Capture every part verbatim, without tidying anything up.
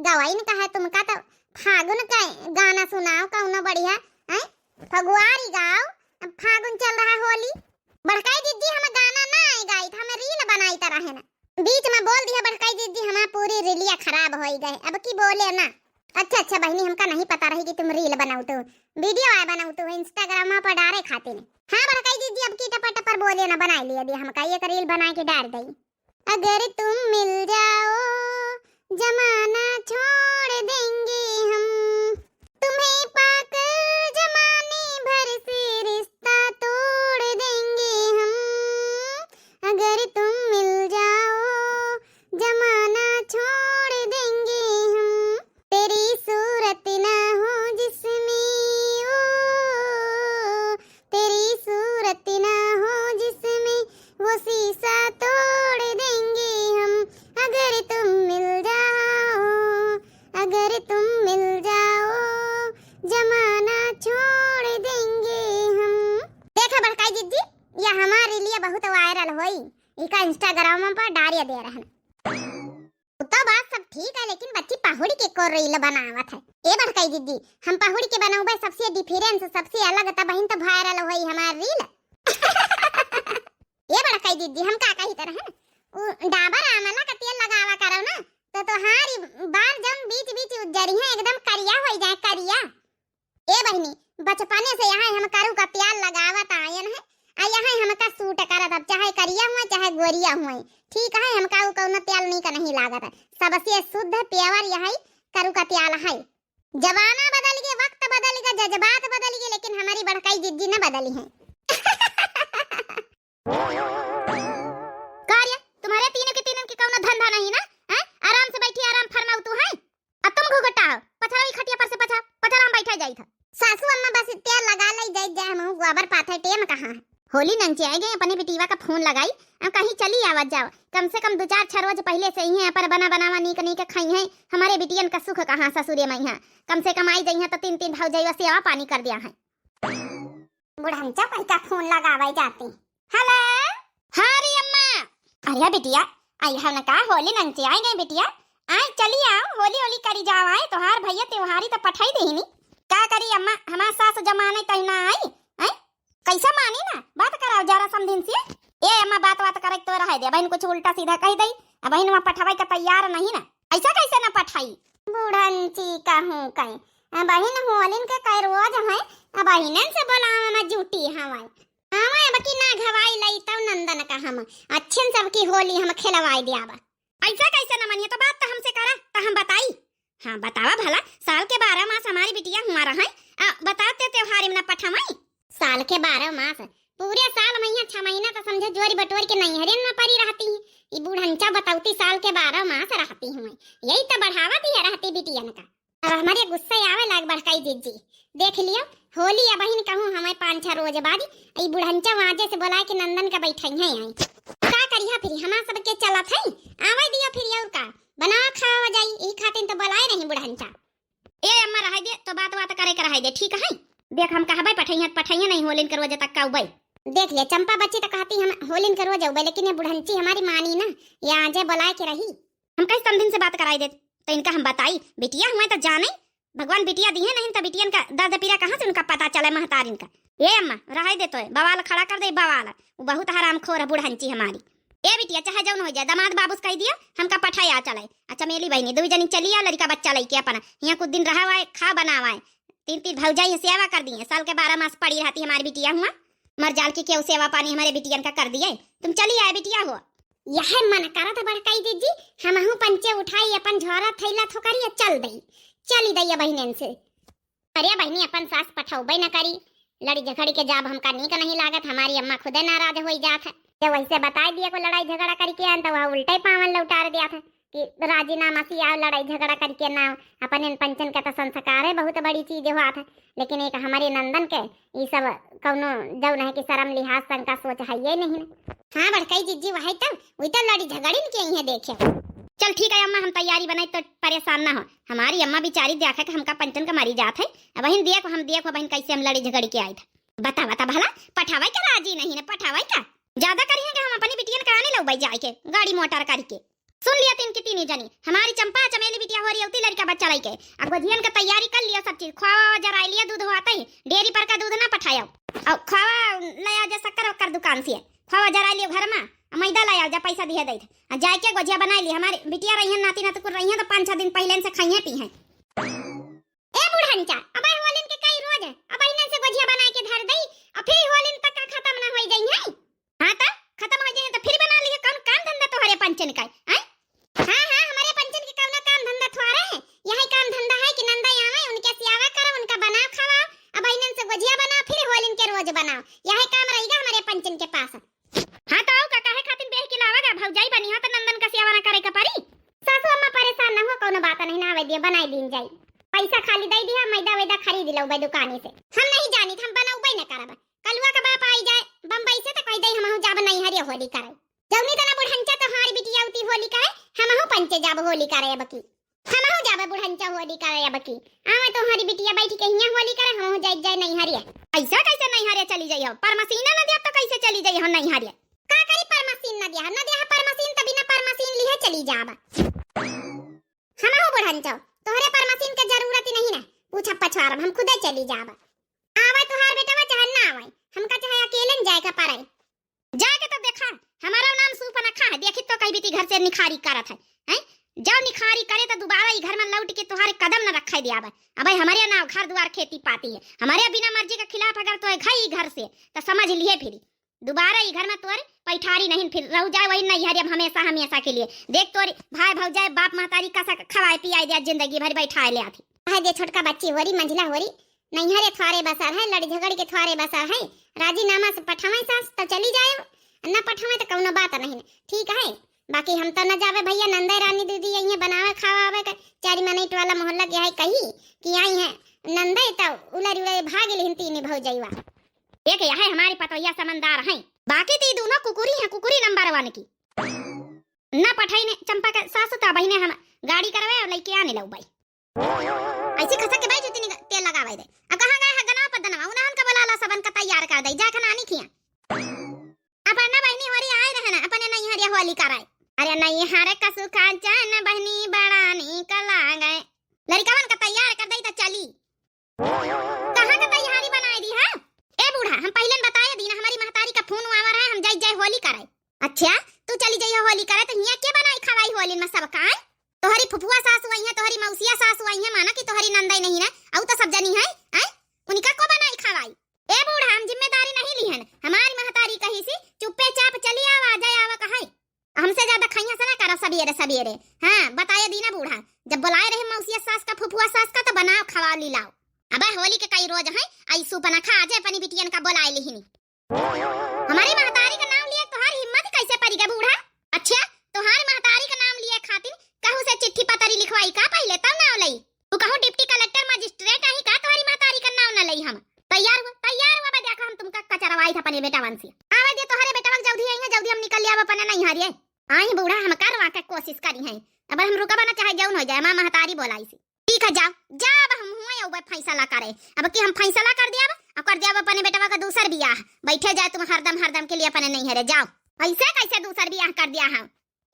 गवाइन का है तुमका तो फागुन का गाना सुनाओ कौनो बढ़िया, हैं? फगुआरी गाओ, अब फागुन चल रहा होली। बड़काई दीदी हम गाना ना आई गाइत, हम reel बनाइत रहे ना। बीच में बोल दिया बड़काई दीदी, हमार पूरी रीलिया खराब होई गए, अब की बोले ना। अच्छा, अच्छा बहिनी, हमका नहीं पता रही कि तुम reel बनाउतु, video आए बनाउतु Instagram पर डारे खातिर। हाँ बड़काई दीदी, अब की टपर टपर बोले ना, बनाई लिया दिया हमका एक reel बनाए के डार दई। अगर तुम मिल जाओ, जमाना छोड़ देंगे हम। तुम्हें पाकर जमाने भर से रिश्ता तोड़ देंगे हम। अगर तुम मिल जाओ, जमाना छोड़ देंगे हम। तेरी सूरत ना हो जिसमें, ओ, तेरी सूरत ना हो जिसमें, वो शीशा तोड़ देंगे हम। अगर तुम मिल जाओ, अगर तुम मिल जाओ, जमाना छोड़ देंगे हम। देखा बड़काई दीदी, या हमार रीलिया बहुत viral होई, इका Instagram पर डारिया दे रहन। उ तो बात सब ठीक है, लेकिन बच्ची पहुड़ी के को reel बनावत है। ए बड़काई दीदी, हम पहुड़ी के बनौबे सबसे difference, सबसे अलग, तब बहिन तो viral होई हमार reel। ए बड़काई दीदी, हम का कही तरह है, उ डाबर आमला का तेल लगावा करो ना, तो तोहारी बार जम बीच बीच उज्जरी है, एकदम करिया हो जाए, करिया। ए बहिनी, बचपने से यहाँ हम करू का तेल लगावत आयन है, आ यहाँ हमका suit करत, अब चाहे करिया हुए चाहे गोरिया हुए, ठीक है, हमका उ कौनो तेल नीक नहीं लागत। सबसे शुद्ध pure यही करू का तेल है। जमाना बदल गए, वक्त बदल गए, जज्बात बदल गए, लेकिन हमारी बड़काई जिज्जी न बदली है। का रे, तुम्हारे तीनों के तीनों के कौनो धंधा नहीं ना, हैं? आराम से बैठी, आराम फरमाऊ तू है। अब तुम घुघुटा हो, पथरा ई खटिया पर से पथरा, पथरा हम बैठा जाई था। सासू अम्मा बस तेल लगा ले जाई जाए, हम गोबर पाथे टेम कहाँ है? होली नंचे आई गई, अपने बिटिया का फोन लगाई, हम कहीं चली आवत जाओ, कम से कम दो चार छह रोज पहले से ही है, पर बना बनावा नीक नीक खाई है, हमारे बिटियन का सुख कहाँ ससुरे में है, कम से कम आई जाई है तो तीन तीन भौजैया सेवा पानी कर दिया है। बुढ़ंचा कई का फोन लगावे जाती। हेलो। हाँ रे अम्मा। अरे बिटिया, आई हम का होली नंचे आई गई बिटिया, आई चली आओ, होली होली करी जाओ, आए तोहार भैया त्योहारी तो पठाई देहिनी। का करी अम्मा, हमार सास जमाने तई ना आई, हैं? कैसा मानी ना, बात कराओ जरा समधिन से। ए अम्मा, बात बात करे तो रहे दे, बहन कुछ उल्टा सीधा कह दई, अब बहन वहाँ पठावे का तैयार नहीं ना, ऐसा कैसे ना पठाई? बुढ़ंची कहूँ कई, अब बहन होलिन के कई रोज है, अब बहिनन से बोलावे में जुटी हवाई। आवे अब की ना घवाई लई तब नंदन का हम अच्छन सबकी होली हम खेलवाई दियावा। ऐसा कैसे न मनिए, तो बात तो हमसे करा, तो हम बताई। हाँ बतावा भला, साल के बारह मास हमारी बिटिया हुआ रहा है, आ बताओ ते त्योहार में ना पठावाई। साल के बारह मास, पूरे साल में यहाँ छह महीना तो समझो जोरी बटोर के नैहरे में परी रहती है। ई बुढ़ंचा बतौती साल के बारह मास रहती हुए, यही तो बढ़ावा दिया रहती बिटियन का। अब हमारे गुस्सा आवे लाग बड़काई जिज्जी, देख लियो, होली अब बहिन कहूँ हमें पाँच छह रोज बाद, ई बुढ़ंचा वाजे से बोलाए के नंदन का बैठाई है आई। का करिया फिर हमार सबके चलत है, आवे दिया फिर और का, बनावा खावा जाई, ई खातिन तो बोलाए नहीं बुढ़ंचा। ए अम्मा रहे दे, तो बात बात करे के रहे दे, ठीक है? देख हम कहबे पठैया, पठैया नहीं होलिन के रोज तक का उबे। देख ले चंपा बच्ची तो कहती हम होलिन के रोज उबे, लेकिन ये बुढ़ंची हमारी मानी ना, ये आजे बोलाए के रही। हम कैसे समधिन से बात कराई देत, तो इनका हम बताई, बिटिया हुए तो जाने, भगवान बिटिया दिए नहीं तो बिटियन का दर्द पीरा कहाँ से उनका पता चले महतारिन का। ए अम्मा, रहे दे तो, बवाल खड़ा कर दे, बवाल। वो बहुत हरामखोर है बुढ़ंची हमारी। ए बिटिया, चाहे जौन हो जाए, दामाद बाबूस कह दिया, हमका पठाया चले। अच्छा मेली बहनी, दुई जनी चली आ, लड़का बच्चा लेके अपना, यहाँ कुछ दिन रहा हुआ है, खा बनावा है। तीन तीन भौजाई सेवा कर दिए, साल के बारह मास पड़ी रहती हमारी बिटिया हुआ। मर जाल की केहू सेवा पानी हमारे बिटियन का कर दिए, तुम चली आए बिटिया हो। यह मन करत बड़काई जिज्जी, हमहू पंचे उठाई अपन झोरा थैला थोकरी चल दई, चली दई बहिनन से। अरे बहिनी, अपन सास पठौबे न करी, लड़ी झगड़ी के जाब हमका नीक नहीं लागत, हमारी अम्मा खुदे नाराज होई जात है। जब वैसे बताई दिए को लड़ाई झगड़ा करके आन तो वह उल्टे पावन लौटार दिया था कि राजीनामा से आओ, लड़ाई झगड़ा करके ना आओ। अपन इन पंचन के तो संस्कार है, बहुत बड़ी चीज हुआ था, लेकिन एक हमारे नंदन के ई सब कौनो जौन है कि शर्म लिहाज शंका सोच है ये नहीं। हाँ बड़काई जिज्जी, वही तो, वही तो लड़ी झगड़िन के ही है देखे। चल ठीक है अम्मा, हम तैयारी बनाई तो परेशान ना हो। हमारी अम्मा बिचारी देखा कि हमका पंचन का मरी जात है। अब बहिन देखो, हम देखो बहिन कैसे हम लड़ी झगड़ी के आई था। बता बता भला, पठावाई का राजी नहीं ना, पठावाई का? ज्यादा करी है कि हम अपनी बिटियन का आने लौबाई जाए के गाड़ी मोटर करके। सुन लिया तीन की तीनी जनी, हमारी चंपा चमेली बिटिया होरी अउती लड़िका बच्चा लइके। अब गोझियन क तैयारी कर लिया सब चीज, खोवा जराई लिया, दूध होते ही डेयरी पर का दूध ना पठायो। अउ खोवा ले आओ जा शक्कर वक्कर दुकान से, खोवा जराई लियो घर मा, आ मैदा ले आओ जा, पैसा दिहे देत। आ जाए के गोझिया बनाई ली, हमारी बिटिया रहिहन, नाती नातकुर रहिहन तो पाँच छह दिन पहिले से खाइए पी हैं। ए बुढ़नचा, अब होलिन के कई रोज, अब इन्हन से गोझिया बनाए के धर दई, अब फिर होलिन तक का खत्म ना होई जाई है। हाँ तो खत्म हो जाए तो फिर बना लिए, कौन काम धंधा तोहरे पंचन का है? हाँ हाँ, हमारे पंचन के कौन काम धंधा थोड़े है, यही काम धंधा है कि नंदा आवे, उनके सियावा करो, उनका बनाओ खवाओ, अब इन्हन से गोझिया बनाओ, फिर होलिन के रोज बनाओ, यही काम रहेगा हमारे पंचन के पास। हाँ तो आऊ का, काहे खातिर बेह के लावा गा? भौजाई बनी हो तो नंदन का सेवा ना करे का परी। सासू अम्मा परेशान न हो, कौनो बात नहीं, ना आवे दिया, बनाई दीन जाई। पैसा खाली दे दिया, मैदा वैदा खरीद लो भाई दुकानी से। हम नहीं जानी, हम बनौबे न करब। कलुआ का बाप आई जाए बम्बई से तो कह दे हमहू जाब नैहरे होली करे। जौनी तना बुढ़ंचा तोहार बिटिया उती होली करे, हमहू पंचे जाब होली करे अब की। हमहू जाबे बुढ़ंचा होली करे अब की। आवे तोहरी बिटिया बैठ के हियां होली करे, हमहू जाई जाए नैहरिया। ऐसा कैसे नैहरिया चली जाई हो? परमसीना न दिया तो कैसे चली जाई हो नैहरिया? का करी परमसीन न दिया, न दिया परमसीन त बिना परमसीन लिहे चली जाब। हमहू बुढ़ंचा, तोहरे परमसीन के जरूरत ही नहीं ना। पूछब पछवारब, हम खुदे चली जाब। आवे तोहार बेटवा चाहे ना आवे, हमका चाहे अकेले न जाए के पड़े। जाके तो देखा, हमारा नाम सूपनखा है, देखी तो कहीं बीती घर से निखारी करत है, हैं? जब निखारी करे तो दोबारा ई घर में लौट के तोहारे कदम न रखे दियाबे। अबे हमारे नाव घर द्वार खेती पाती है, हमारे बिना मर्जी के खिलाफ अगर तो गई घर से तो समझ लिए फिर दोबारा ई घर में तोर पैठारी नहीं फिर रह जाए वही नैहर अब हमेशा हमेशा के लिए। देख तोर भाई भौजाई बाप महतारी का खवाए पियाए दिया जिंदगी भर बैठाए ले आती। कह दे छोटका बच्ची होरी मंझला होरी नैहरे थ्वारे बसर है, लड़ झगड़ के थ्वारे बसर है। राजीनामा से पठावे सास तो चली जाए, न पठावे तो कौनो बात नहीं, ठीक है। बाकी हम तो न जावे भैया, नंदे रानी दीदी आई है बनावे खावावे के। चार मिनट वाला मोहल्ला के आई कही कि आई है नंदे तो उलर उलर भाग लेहन तीन भौजैवा। एक यह है हमारी पतोहिया समझदार है, बाकी ती दोनों कुकुरी है, कुकुरी नंबर वन की। न पठाई ने चंपा के सासु ता बहिने हम गाड़ी करवे और लइके आने लऊ बाई। ऐसे खसक के बैठ जूती तेल लगावे दे। अब कहाँ गए है गनवा पद्दनवा? उन्हन का बोला ला सबन का तैयार कर दे, जा खाना आनी खिया। अपन ना बहिनी होरी आए रहे ना, अपने नैहरिया होली कराए। अरे नैहर का सुखा जाए ना बहिनी, बड़ा नीक लागे। लड़िकवन का तैयार कर दे तो चली। कहाँ का तैयारी बनाए दी है? ए बूढ़ा, हम पहले बताए दी ना, हमारी महतारी का फोन आवा रहा है, हम जाई जाए होली कराए। अच्छा, तू चली जाइए होली करे, तो हियाँ के बनाई खवाई होली में सब का? तोहरी फुफुआ सासु आई है, तोहरी मौसिया सासु आई है, माना कि तोहरी नंदई नहीं ना, अउ तो सब जनी है, हैं? उनका को बनाई खवाई? ए बूढ़ा, हम जिम्मेदारी नहीं लिहन, हमारी महतारी कही सी, चुप्पे चाप चली आवा, आ जाए आवा कहाई। हमसे ज्यादा खैया से ना करा सबेरे सबेरे। हाँ, बताए दी ना बूढ़ा, जब बुलाए रहे मौसिया सास का, फुफुआ सास का, तो बनाओ खवा ली लाओ। अबे होली के कई रोज है, आई सूपनखा आज अपनी बिटियन का बुलाए लिहिनी। हमारी महतारी का नाम लिए तोहार हिम्मत कैसे पड़ी गे बूढ़ा? अच्छा, तोहार महतारी का नाम लिए खातिर कहू से चिट्ठी पतरी लिखवाई का पहले तब नाव लई? तू कहूँ डिप्टी कलेक्टर मजिस्ट्रेट आई का तोहारी महतारी का नाव न लई हम? तैयार हुआ, तैयार हुआ, बे देखा हम तुमका कचरवाई था अपने बेटा वंशी। आवे दे तोहरे बेटा वक जल्दी आई है, जल्दी हम निकल लिया अपने नैहरिए। आई बूढ़ा हम करवा के कोशिश करी हैं, अब हम रुकबा ना चाहे जौन हो जाए, माँ महतारी बोलाई सी। ठीक है, जाओ, जाओ, अब हम हुए उबे फैसला करे। अब कि हम फैसला कर दिया, अब कर दिया अपने बेटवा का दूसर बियाह, बैठे जाए तुम हरदम, हरदम के लिए अपने नैहरे, जाओ। ऐसे कैसे दूसर बियाह कर दिया है?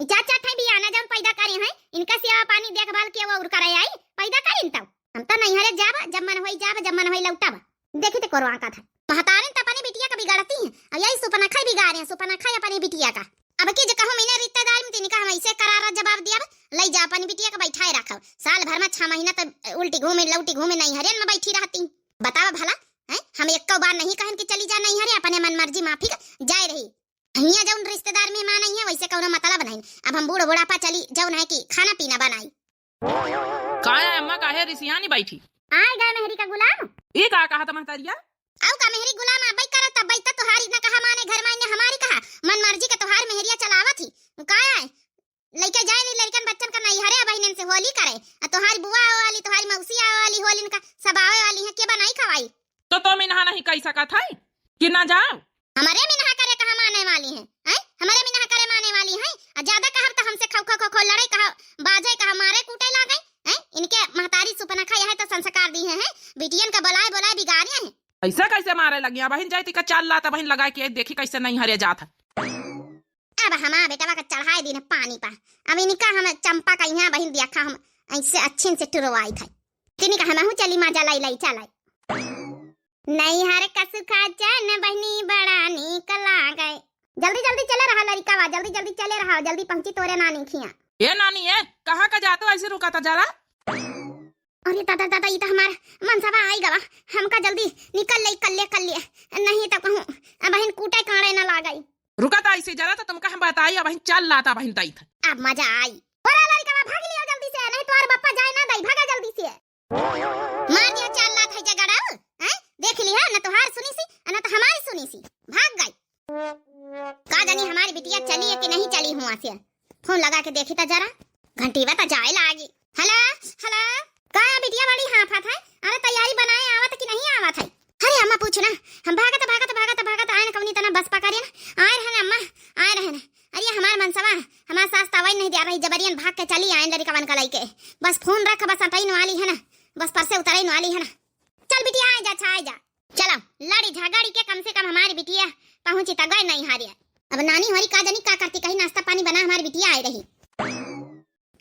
ई चार चार ठे बियाह ना जौन पैदा करे हैं, इनका सेवा पानी देखभाल के वो और करे आई, पैदा करिन तब। हम तो नैहरे जाब, जब मन होई जाब, जब मन होई लौटब। देखी ते कोरवा का था। महतारिन त अपनी बिटिया का बिगाड़ती हैं, और यही सुपना खाई बिगाड़े हैं, सुपना खाई अपनी बिटिया का। अब की जो कहूँ मैंने रिश्तेदार में तिनका हम ऐसे करारा जवाब दिया, लई जा अपनी बिटिया का बैठाए रखो। साल भर में छह महीना तो उल्टी घूमे, लौटी घूमे, नैहरे में बैठी रहती। बतावा भला, हैं? हम एक बार नहीं कहन कि चली जा नैहरे, अपने मन मर्जी माफी का जाए रही। हियाँ जौन रिश्तेदार मेहमान आई हैं, वैसे कौनो मतलब नहीं। अब हम बूढ़ बुढ़ापा चली, जौन है कि खाना पीना बनाई। का है अम्मा, काहे रिसियानी बैठी? आए गए मेहरी का गुलाम। ई का कहा था महतारिया? आऊ का मेहरी गुलाम, अबई करो तब बैठा, तोहारी ना कहा माने घर माने हमारी कहा, मन मर्जी के तोहार मेहरिया चलावत ही। का है? लइके जाए ली लड़कन बच्चन का नैहरे, अब बहिनन से होली करे। आ तोहारी बुआ आवे वाली, तोहारी मौसी आवे वाली, होलिन का सब आवे वाली हैं, के बनाई खवाई? तो तुम इन्हा नहीं कह सकत है कि ना जाओ? हमरे मिनहा करे कहा माने वाली हैं, हैं? हमरे मिनहा करे माने वाली हैं? आ ज्यादा कहब तो हमसे खौ खौ खौ खौ लड़े कहा, बाजे कहा, मारे कूटे लागे, हैं? इनके महतारी सुपनखा यह तो संस्कार दी हैं, हैं? बिटियन का बोलाए बोलाए बिगाड़े हैं। ऐसा कैसे मारे लगी? बहिन जाए तिका चाल लाता बहिन लगा के देखी कैसे नैहरे जात है। आ पर हमार बेटवा का चढ़ाए दिन पानी पर। अब इनका हम चंपा का यहाँ बहिन देखा हम ऐसे अच्छे से टुरवाई था। तिनी का हमहू चली मजा लाई लाई चलाई। नैहर का सुखा चैन बहिनी बड़ा नीक लागे। जल्दी जल्दी चले रहा लड़िकावा, जल्दी जल्दी चले रहा, जल्दी पहुँची तोरे नानी खिया। ए नानी, ए, कहाँ का जात हो ऐसे रुका था जरा? अरे दादा, दादा, ई त हमार मनसवा आई गवा। हमका जल्दी निकल ले, कल्ले, कल्ले। नहीं त कहूँ, बहिन कूटे काड़े न लागई। रुका त ऐसे जरा, त तुमका हम बताई, अबहिन चल लाता, अबहिन तई था। अब मजा आई। बोला लड़िकावा, भाग लिया जल्दी से, नहीं तोर बप्पा जाए ना दई, भागा जल्दी से। मार दिया चार लात है जगड़ाऊ, हैं? देख लिहा, न तोहार सुनी सी, न तो हमारी सुनी सी। भाग गई। का जानी हमारी बिटिया चली है कि नहीं चली हुआ से। फोन लगा के देखी त जरा, घंटीवा त जाए लागी। हेलो, हेलो, का है बिटिया बड़ी हाफत है? अरे तैयारी बनाए आवत कि नहीं आवत है? अरे अम्मा पूछ ना, हम भागत, भागत, भागत, भागत आए न कौनी तना बस पकड़े ना, आए रहन अम्मा, आए रहन। अरे हमार मनसवा, हमार सास तवई नहीं दिया रही, जबरियन भाग के चली आए लड़िकवन का लइके। बस फोन रख, बस अटैन वाली है ना, बस परसे उतरैन वाली है ना। चल बिटिया, आए जा, छाए जा। चलो, लड़ी झगड़ी के कम से कम हमारी बिटिया पहुंची त गए नहीं हारिया। अब नानी हमारी का जानी का करती, कहीं नाश्ता पानी बना हमारी बिटिया आए रही।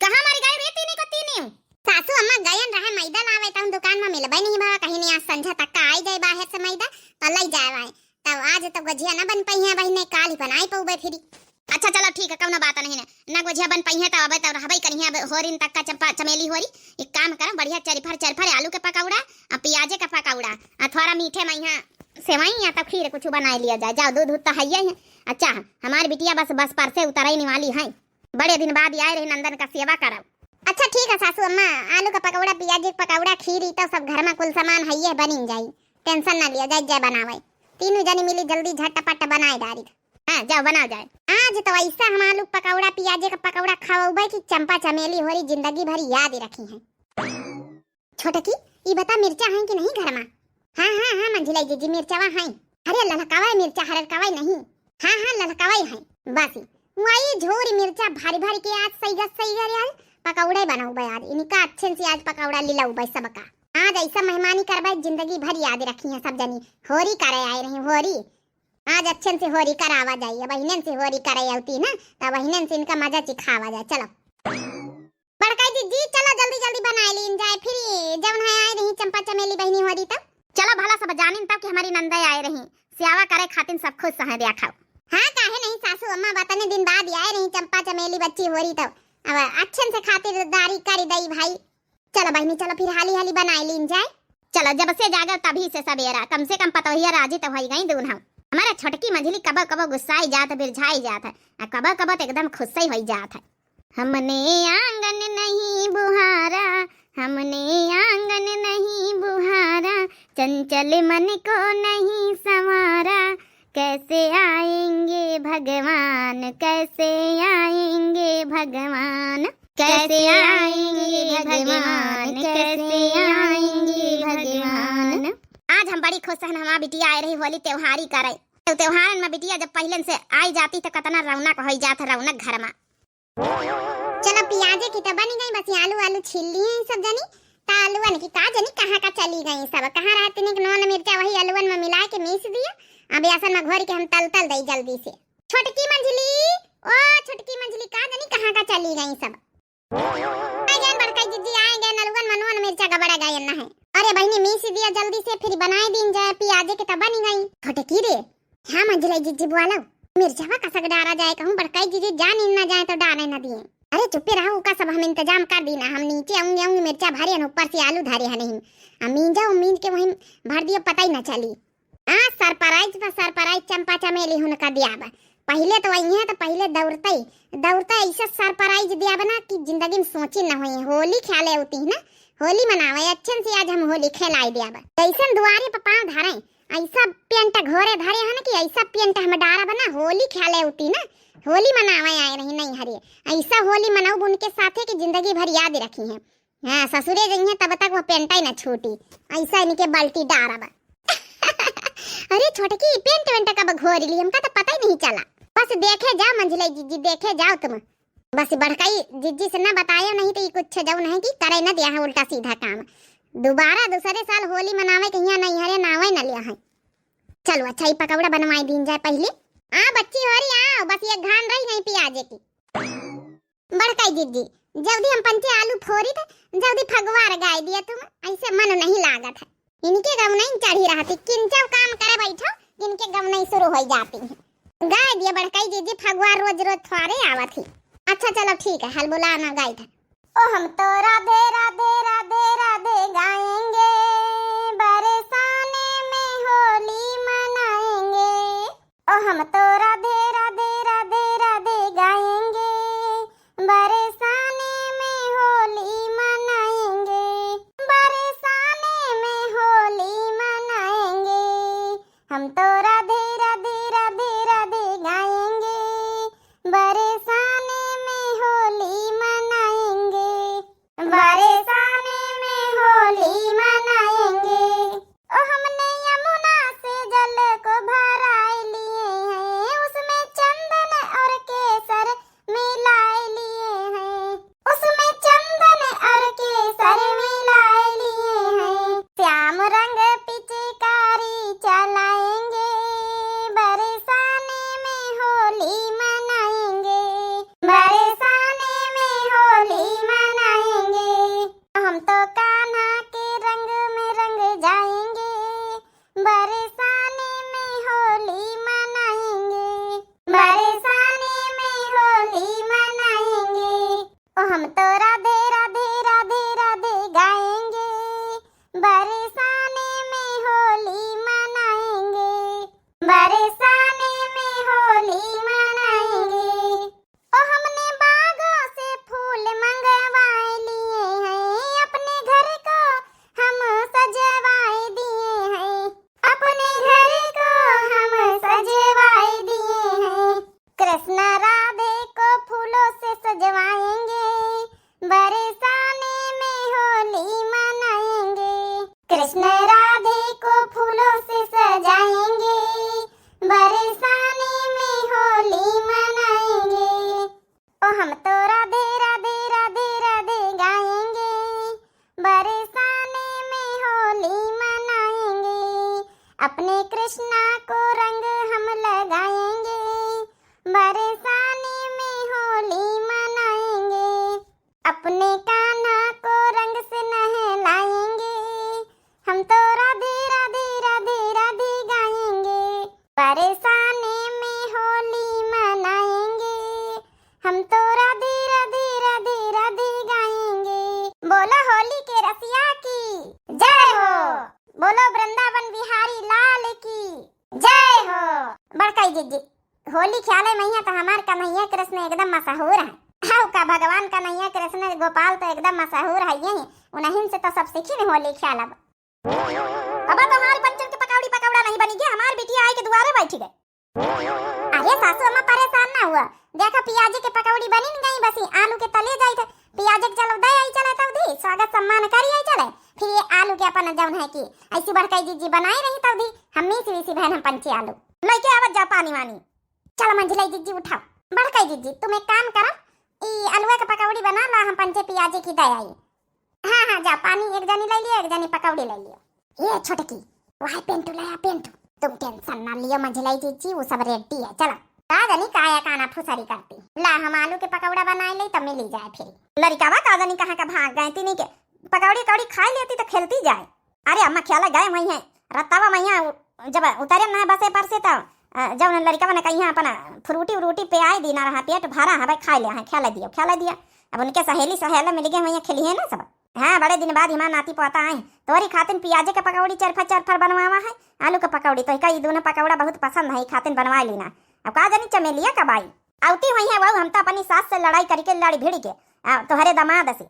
कहाँ मारी गए रे तीनी को तीनी? सासू अम्मा गयन रहे मैदा लावे, तउन दुकान में मिलबे नहीं भवा, कहीं नहीं आज संझा तक का आई जाए बाहर से मैदा, तो लई जाए आए। तब आज तो गोझिया न बन पई है बहिने, काल ही बनाई पउबे फिरी। अच्छा चलो ठीक है, कउनो बात नहीं है, ना गोझिया बन पई है तो अबे तो रहबे करिहे, अब होरिन तक का चंपा चमेली होरी। एक काम करो, बढ़िया चरिफर चरिफर आलू के पकौड़ा, आ पियाजे का पकौड़ा, आ थोड़ा मीठे में यहाँ सेवई या तो खीर कुछ बनाए लिया जाए। जाओ, दूध दूध तो है ही है। अच्छा, हमारी बिटिया बस बस पर से उतरने वाली है। बड़े दिन बाद आए रही नंदन का सेवा करब। अच्छा ठीक है सासू अम्मा, आलू का पकौड़ा, पियाजी का पकौड़ा, खीर, ई तो सब घर में कुल सामान है, ये बनिन जाई, टेंशन ना लिया जाए, जय बनावे। तीनों जनी मिली जल्दी झटपट बनाए डारी। हाँ जाओ बनाओ जाए। आज तो ऐसा हम आलू का पकौड़ा, पियाजी का पकौड़ा खवाऊबे कि चंपा चमेली होरी जिंदगी भर याद रखी है। छोटकी, ई बता मिर्चा है कि नहीं घर में? हाँ, हाँ, हाँ, मंझिलाई जीजी, मिर्चवा है। अरे, ललकवाई मिर्चा, हरकवाई नहीं। हाँ, हाँ, ललकवाई है। बस, वही झोरी मिर्चा भरी भरी के आज सही गस सही गरे आज पकौड़े बनाऊबे यार। इनका अच्छे से आज पकौड़ा लिलाऊबे सबका। आज ऐसा मेहमानी करबे, जिंदगी भर याद रखी है सब जनी। होरी करे आए रही, होरी। आज अच्छे से होरी करावा जाई। अब बहिनन से होरी करे आउती ना, तब बहिनन से इनका मजा चिखावा जाए। चलो। बड़काई जीजी, चलो जल्दी जल्दी बनाए लीन जाए, फिर जौन है आए रही चंपा चमेली बहिनी होरी तब। चलो भला सब जानिन तब कि हमारी नंदे आए रही, सेवा करे खातिर सब खुश हैं, देखो। हाँ, काहे नहीं सासू अम्मा, बतने दिन बाद आए रही चंपा चमेली बच्ची होरी तब। अब अच्छे से खातिरदारी करी दई भाई। चलो बहिनी, चलो फिर हाली हाली बनाए लीन जाए। चलो, जब से जागल तभी से सबेरा, कम से कम पतोहिया राजी तो होई गई दून हम। हमारा छोटकी मंझली कबो कबो गुस्साई जात, बिरझाई जात है, आ कबो कबो तो एकदम खुश ही होई जात है। हमने आंगन नहीं बुहारा, हमने आंगन नहीं बुहारा, चंचल मन को नहीं संवारा, कैसे आएंगे भगवान, कैसे आएंगे भगवान, कैसे आएंगे भगवान, कैसे आएंगे भगवान। आज हम बड़ी खुश हन, हमार बिटिया आए रही होली त्योहारी करे। तो त्योहारन में बिटिया जब पहिलन से आई जाती तो कितना रौनक होई जात है, रौनक घर में। चलो पियाजे की तो बनी गई, बस ये आलू आलू छील लिए हैं सब जनी। तो आलूअन की का जनी कहाँ का चली गई सब, कहाँ रहती नहीं नून मिर्चा वही आलूअन में मिला के मीस दिया। अब बेसन में घोर के हम तल तल दई जल्दी से। छोटकी मंझली, ओ छोटकी मंझली, का जनी कहाँ का चली गई सब। आ गए बड़काई जीजी, आ गए, नलुअन मनुअन मिर्चा गबड़ा गए ना है। अरे बहिनी, मीस दिया जल्दी से, फिर बनाए दीन जाए, पियाजे के तब बनी गई। छोटकी रे, हाँ मंझली जीजी बोलो, मिर्चवा कसक डारा जाए कहूँ, बड़काई जीजी जान इन ना जाए तो डारे न दिए। अरे चुप्पे रहो, का सब हम इंतजाम कर दी ना, हम नीचे आऊंगी, आऊंगी मिर्चा भरे हन, ऊपर से आलू धरे हन नहीं, हम मींजा मींज के वहीं भर दियो, पता ही ना चली। आ सरप्राइज पर सरप्राइज चंपा चमेली हुनका दियाब। पहिले तो आई है तो पहिले दौड़ते ही, दौड़ते ऐसा सरप्राइज दियाब ना कि जिंदगी में सोची न होई। होली खेले होती है ना, होली मनावे अच्छे से, आज हम होली खेलाई दियाब। जैसन दुआरे पर पाँव धरे, ऐसा पेंट घोरे धरे है ना कि ऐसा पेंट हम डारब ना, होली खेले होती ना, होली मनावे आए रही नहीं हरे, ऐसा होली मनाऊब उनके साथे कि जिंदगी भर याद रखी है। हाँ, ससुरे जइहें तब तक वो पेंटा ही ना छूटी, ऐसा इनके बाल्टी डारब। अरे छोटकी, पेंट वेंट कब घोर ली, हमका तो पता ही नहीं चला। बस देखे जाओ मंझली जीजी, देखे जाओ तुम। बस बड़काई जीजी से ना बतायो, नहीं तो ये कुछ जौन है कि करे न दिया है उल्टा सीधा काम। दोबारा दूसरे साल होली मनावे के यहाँ नहीं हरे नावे न लिया है। चलो अच्छा, ये पकौड़ा बनवाई दीन जाए पहले। आ बच्ची होरी, आओ, बस एक घान रही गई पियाजे की। बड़काई जिज्जी, जल्दी हम पंचे आलू फोरी थे, जल्दी फगवार गाय दिया तुम, ऐसे मन नहीं लागत है। इनके गवनई चढ़ी रहती, किंचव काम करे बैठो, इनके गवनई शुरू हो जाती है। गाय दिया बड़काई जिज्जी, फगवार रोज रोज थोड़े आवत ही। अच्छा चलो ठीक है, हलबुला ना गाय था। ओ हम तो राधे राधे राधे राधे गाएंगे, बरसाने में होली मनाएंगे। ओ हम तो राधे राधे राधे राधे गाएंगे, बरसाने में होली मनाएंगे, बरसाने में होली मनाएंगे। हम तो राधे राधे राधे राधे गाएंगे, बरसाने में होली मनाएंगे, बरसाने में होली मनाएंगे। ओ हमने यमुना से जल को भराए लिए हैं, उसमें चंदन और केसर मिलाए लिए हैं, उसमें चंदन और केसर मिलाए लिए हैं। श्याम रंग पिचकारी चलाएंगे, बरसाने में होली मनाएंगे, बरसाने में होली मनाएंगे। हम तो कान्हा के रंग में रंग जाएंगे, बरसाने में होली मनाएंगे, बरसाने में होली मनाएंगे। ओ हम तो राधे राधे राधे राधे गाएंगे, बरसाने में होली मनाएंगे, बरसाने में होली मनाएंगे। ओ हमने बागों से फूल मंगवाए लिए हैं, अपने घर को हम सजवाए दिए हैं, अपने घर को हम सजवाए दिए हैं। कृष्ण राधे को फूलों से सजवाएंगे, बरसाने में होली मनाएंगे। कृष्ण राधे को फूलों से सजाएंगे, बरसाने में होली मनाएंगे। ओ हम तो राधे राधे राधे राधे गाएंगे, बरसाने में होली मनाएंगे। अपने कृष्णा को रंग हम लगाएंगे, बरसाने में होली मनाएंगे। अपने कान्हा को रंग से नहलाएंगे, हम तो राधे राधे राधे राधे गाएंगे। बरसाने में होली मनाएंगे, हम तो राधे राधे राधे राधे गाएंगे। बोलो होली के रसिया की जय हो, बोलो वृंदावन बिहारी लाल की जय हो। बड़काई जिज्जी, होली ख्याले मइहाँ तो हमार कन्हैया कृष्ण एकदम मशहूर है। हउ का भगवान कन्हैया कृष्ण गोपाल तो एकदम मशहूर है, यही उन्हीं से तो सब सीखी ने होली ख्यालब। अब तो हमारी पंचन के पकौड़ी पकौड़ा नहीं बनी गया, हमारी बिटिया आई के दुआरे बैठी गई। अरे सासू अम्मा परेशान ना हुआ, देखा पियाजी के पकौड़ी बनी न गई, बस ये आलू के तले जाई थे, पियाजी के चलो दे आई चले तब दी, स्वागत सम्मान करी आई चले, फिर ये आलू के अपन जौन है कि ऐसी बड़काई जिज्जी बनाए रही तब दी, हम मीसी वीसी बहन हम पंचे आलू। लइके आवत जा पानी वानी। चलो मंझिलाई जिज्जी उठाओ। बड़काई जिज्जी तुम एक काम करो, ई अलुआ के पकौड़ी बना ला, हम पंचे पियाजी की दे आई। हाँ हाँ जा, पानी एक जनी ले लियो, एक जनी पकौड़ी ले लियो। ये छोटकी, वह पेंटू लाया पेंटू। तुम टेंशन ना लियो मंझिलाई जिज्जी, वो सब रेडी है। चलो का जनी काया काना फुसरी करती। ला हम आलू के पकौड़ा बनाए ले तब मिली जाए फिर। लड़िकावा का जनी कहाँ का भाग गए, तीनी के पकौड़ी कौड़ी खाई लेती तो खेलती जाए। अरे अम्मा ख्याला गए वही है, रत्तावा मइहाँ उ-, जब उतरे ना बसे पर से तब, अ, जब उन लड़िकावा ने कहीं अपन फ्रूटी उरूटी पे आए दीना रहा, पेट भरा है भाई, खाए ले हैं, ख्याला दियो, ख्याला दिया। अब उनके सहेली सहेला मिल गए वहीं खेली है ना सब। हाँ बड़े दिन बाद हमार नाती पोता आए, तोरी खातिन पियाजे के पकौड़ी चरफर चरफर बनवावा है, आलू के पकौड़ी तो कई दोनों पकौड़ा बहुत पसंद है, खातिन बनवा लीना। अब का जानी चमेलिया कब आई, आवती हुई है वो, हम तो अपनी सास से लड़ाई करके लड़ भिड़ के आ, तोहरे दामाद से।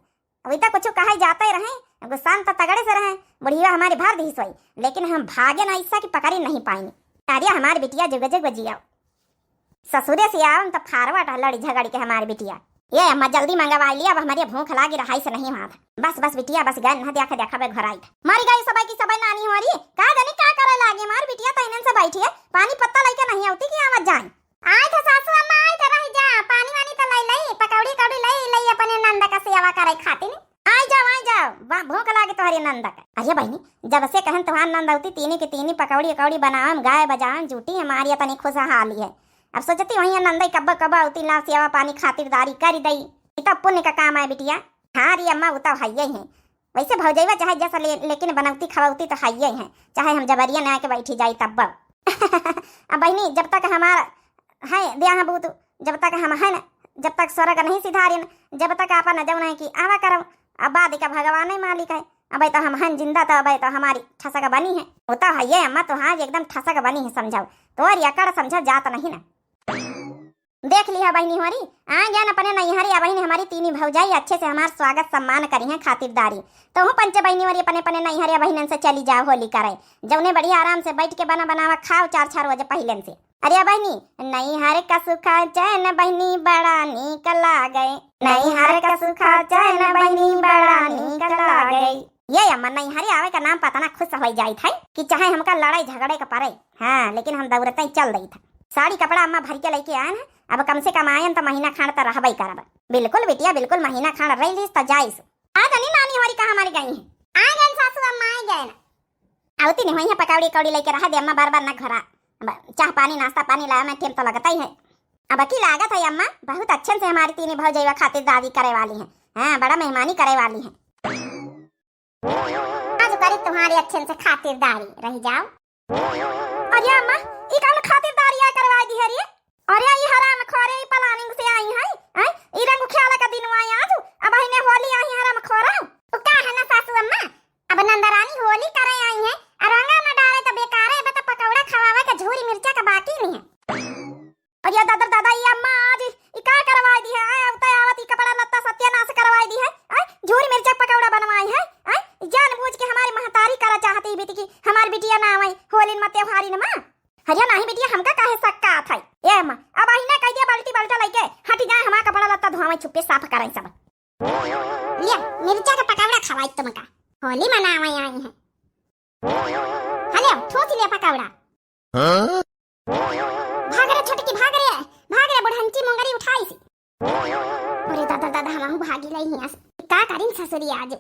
अभी तो कुछ कहे जाते रहे, गुस्सान तो तगड़े से रहे, बुढ़िया हमारी भर दी सोई, लेकिन हम भागे ना ऐसा कि पकड़ी नहीं पाई। अरे हमारी बिटिया जुग जुग जिया, ससुरे से आवन तो फारवा टा लड़ी झगड़ के हमारी बिटिया। ये अम्मा जल्दी मंगवा लिया, अब हमारी भूख लागी रहाई से नहीं मात। बस बस बिटिया बस गए ना, देखा देखा बे घर आई। मरी गई सबाई की सबाई नानी हो रही, का जानी का करे लागी हमारी बिटिया, तो इनन से बैठी है, पानी पत्ता लेके नहीं आवती कि आवत जाए। आई थे सासू अम्मा, आई थे रही जा, पानी वानी तो लाई लाई, पकौड़ी कौड़ी लाई लाई अपने नंद का सेवा करे खातिर। आई जाओ, आई जाओ, वाह भूख लागे तोहरी नंद का। अरे बहिनी, जब से कहन तोहार नंद होती तीनी के तीनी पकौड़ी अकौड़ी बनावम, गाए बजावम, जूटी हमारी इतनी खुशहाली है। अब सोचती वहीं नंदई कब्बो कब्बो अउती, लाव सेवा पानी खातिरदारी करी दई, ई तो पुण्य का काम आए बिटिया। हाँ रे अम्मा, उ तो हइये है। वैसे भौजैवा चाहे जस ले, लेकिन बनौती खवौती तो हइये है, चाहे हम जबरिया ना के बैठी जाई तब। अब बहिनी, जब तक हमार है देह बूत, जब तक हम है न, जब तक स्वर्ग नहीं सिधारिन, जब तक आपन जौन है कि आवा करब, अब बाद का भगवान ही मालिक है। अबे तो हम हन जिंदा, तो अबे तो हमारी ठसक बनी है। उ तो हइये अम्मा, तो हाँ एकदम ठसक बनी है, समझाओ तो, और एकड़ समझा जात नहीं ना। देख लिहा बहिनी होरी, आ गया न अपने नैहरे, अब बहिनी हमारी तीनी भौजाई अच्छे से हमार स्वागत सम्मान करी हैं, खातिरदारी। तो हूँ पंचे बहिनी होरी अपने अपने नैहरे बहिनन से चली जाओ होली करे, जौने बढ़िया आराम से बैठ के बना बनावा खाओ चार चार बजे पहिलन से। अरे बहिनी, नैहर का सुखा चैन बहिनी बड़ा नीक लागे, नैहर का सुखा चैन बहिनी बड़ा नीक लागे। ये अम्मा, नैहरे आवे का नाम पता ना खुश हो जाइत है कि चाहे हमका लड़ाई झगड़े का पड़े, हाँ, लेकिन हम दौड़ते ही चल देत है। साड़ी कपड़ा अम्मा भर के लेके आयन है, अब कम से कम आयन तो महीना खान तो रहबे करब। बिल्कुल बिटिया, बिल्कुल महीना खान रह लीस तो जाइस। आ जानी नानी होरी कहाँ मर गई है? आ गए सासू अम्मा, आ गए। आवती नहीं हुई है, पकौड़ी कौड़ी लेके रहा दे अम्मा, बार बार ना घरा। अब चाह पानी नाश्ता पानी लाया मैं, टेम तो लगता ही है। अब की लागत है अम्मा, बहुत अच्छे से हमारी तीनी भौजैया खातिरदारी करे वाली है। हाँ, बड़ा मेहमानी करे वाली है। आज करी तुम्हारी अच्छे से खातिरदारी, रह जाओ। अरे अम्मा, ई कौन खातिरदारी आय करवाई दी है रे? अरे ई हराम खोरे, ई planning से आई है, हैं? ई रंग खेला का दिन आय आज, अब ही ने होली आई हराम खोरा। तो का है ना सासू अम्मा, अब नंदरानी होली करे आई है, और रंगा न डाले तो बेकार है, बता पकौड़ा खवावे के झूरी मिर्चा का बाकी नहीं है। अरे दादा दादा, ई अम्मा आज ई का करवाई दी है? आय, आवते आवत ई कपड़ा लत्ता सत्यानाश करवाई दी है। आय, झूरी मिर्चा पकौड़ा बनवाई है। आय, जानबूझ के हमारी महतारी करा चाहती ही बेटी की, हमार बिटिया ना आवे होलिन मा त्योहारिन मा। अरे नाही बिटिया, हमका काहे शक का आत है? ए अम्मा, अब आई ना कह दिया बाल्टी बाल्टा लेके, हटी जाए हमार कपड़ा लत्ता धोवे छुपे साफ करे सब। लिया, मिर्चा का पकौड़ा खवाई तुमका, होली मनावे आई है। हले, ठूस लिया पकौड़ा। हाँ? भाग रे छोटकी, भाग रे, भाग रे, बुढ़ंची मुंगरी उठाई सी। अरे दादा, दादा, हमहू भागी लई हियां से। का करिन ससुरी आज?